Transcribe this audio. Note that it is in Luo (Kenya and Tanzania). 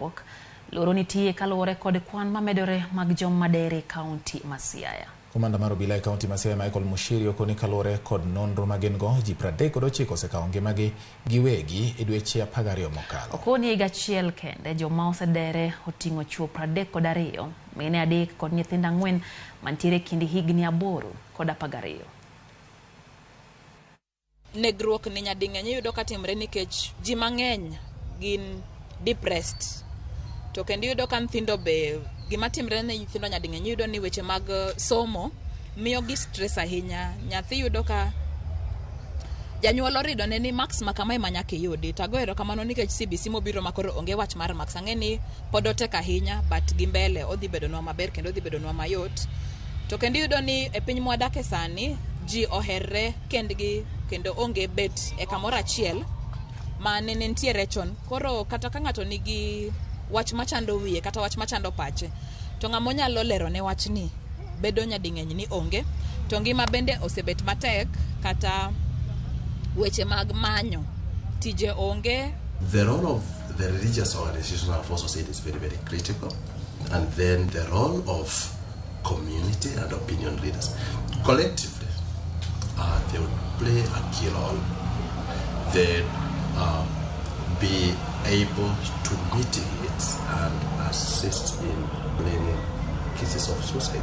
negruok. Luoro nitie kaluwore kod kwan mamedore mag joma dere e kaunti ma Siaya. Komanda mar obila e kaunti ma Siaya Michael Mushiri okoni kaluwore kod nonro ma gin go, ji 39 osekawo ngimagi giwegi e dweche 12 mokalo. Okoni e higa achiel kende joma osedere oting'o chuo 32, mine 3 kod nyithindo 4 mantiere e kind higni 8 kod 12. Negruok ni nyading'eny iyudo ka timre nikech ji mang'eny gin depressed. To kendo iyudo ka nyithindo be, gima timre ne nyithindo nyading'eny iyudo ni weche mag somo miyo gi stress ahinya. Nyathi yudo ka janyuol oridone ni marks ma kama ema nyaka iyudi. To ago erokamano nikech CBC mobiro ma koro onge wach mar marks. Ang'e ni pod otek ahinya but gi mbele odhi bedonwa maber kendo odhi bedonwa mayot. To kendo iyudo ni e piny mwadake sani ji oherre kendgi kendo onge bet e kamoro achiel ma nene nitiere chon. Koro kata ka ng'ato nigi wach machando wiye kata wach machando pache, to ng'ama onyalo lerone wachni bedo nyading'eny ni onge. To ngima bende osebet matek, kata weche mag manyo tije onge. The role of the religious organizations, I've also said, is very, very critical. And then the role of community and opinion leaders. Collectively, they would play a key role. They'd be able to mitigate and assist in bringing cases of suicide.